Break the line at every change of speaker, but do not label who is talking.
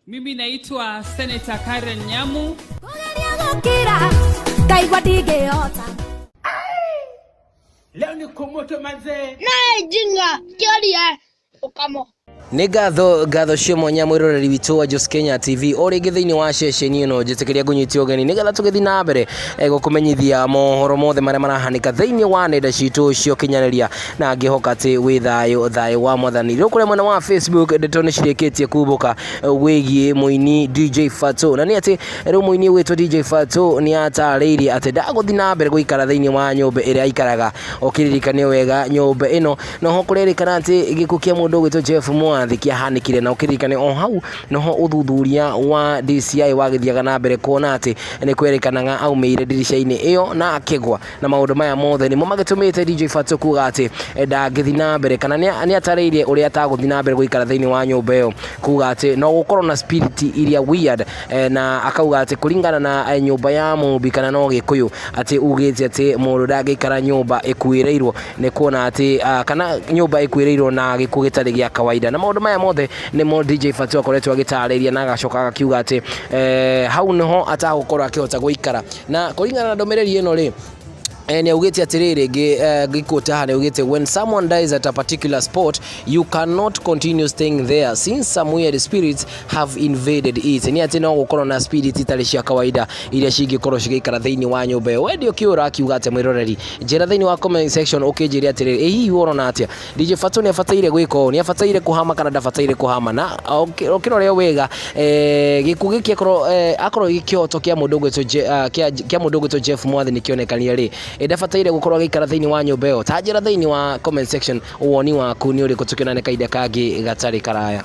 Mimi naitwa Senator Karen Nyamu.
Kũgeria gũkira ngaigua ndingĩhota.
Leo ni kumoto manzee.
Naye jinga kĩoria ũkamo.
Nĩ ngatho ngatho cia mwanya mwĩroreri witũ wa Jos Kenya TV o rĩngĩ thĩinĩ wa ceceni ĩno, njĩtĩkĩria ngũnyite ũgeni nĩgetha tũgĩthiĩ na mbere gũkũmenyithia mohoro mothe marĩa marahanĩka thĩinĩ wa nenda citũ cia ũkinyanĩria, na ngĩhoka atĩ wĩ thayũ, thayũ wa Mwathani. Rĩu kũrĩa mwena wa Facebook ndeto nĩ cirĩkĩtie kumbũka wĩgiĩ mũini DJ Fatxo, na nĩ atĩ rĩu mũini wĩtwo DJ Fatxo nĩ atarĩirie atĩ ndagũthiĩ na mbere gũikara thĩinĩ wa nyũmba ĩrĩa aikaraga. Ũkĩririkane wega nyũmba ĩno noho kũrerĩkana atĩ gĩkuũ kĩa mũndũ ũgwĩtwo Jeff Mwathi kĩahanĩkire, na ũkĩririkane o hau noho ũthuthuria wa DCI wagĩthiaga na mbere kuona atĩ nĩ kwerĩkanaga aumĩire ndirica-inĩ ĩyo na akĩgwa, na maũndũ maya mothe nĩmo magĩtũmĩte DJ Fatxo kuga atĩ ndangĩthiĩ na mbere kana nĩ atarĩirie ũrĩa atagũthiĩ na mbere gũikara thĩinĩ wa nyũmba ĩyo, kuga atĩ no gũkorwo na spirit iria weird, na akauga atĩ kũringana na nyũmba ya Mũmbi kana no Gĩkũyũ atĩ ugĩte atĩ mũndũ ndangĩikara nyũmba ĩkuĩrĩirwo nĩ kuona atĩ kana nyũmba ĩkuĩrĩirwo na gĩkuũ gĩtarĩ gĩa kawaida. Na maũndũ maya mothe nĩmo DJ Fatxo akoretwo agĩtarĩria, na agacoka agakiuga atĩ hau nĩho atagũkorwo akĩhota gũikara. Na kũringana na ndũmĩrĩri ĩno rĩ, nĩ augĩte atĩrĩrĩ, ngĩquote haha, nĩ augĩte, "When someone dies at a particular spot, you cannot continue staying there since some weird spirits have invaded it." Nĩ atĩ no gũkorwo na spirit itarĩ cia kawaida iria cingĩkorwo cigĩikara thĩinĩ wa nyũmba ĩyo. Wendi ũkĩũra akiuga atĩ mwĩroreri, njĩra thĩinĩ wa comment section ũkĩnjĩre atĩrĩrĩ, ĩ hihi ũrona atĩa, DJ Fatxo nĩ abataire gwĩka ũũ, nĩ abataire kũhama kana ndabataire kũhama? Na ũkĩrore wega, gĩkuũ gĩkĩ akorwo akorwo kĩhoto kĩa mũndũ ũgwĩtwo kĩa mũndũ ũgwĩtwo Jeff Mwathi nĩ kĩonekanire rĩ, ndabataire gũkorwo agĩikara thĩinĩ wa nyũmba ĩyo? Ta njĩra thĩinĩ wa comment section woni waku nĩ ũrĩkũ, tũkĩonane kahinda kangĩ gatarĩ karaya.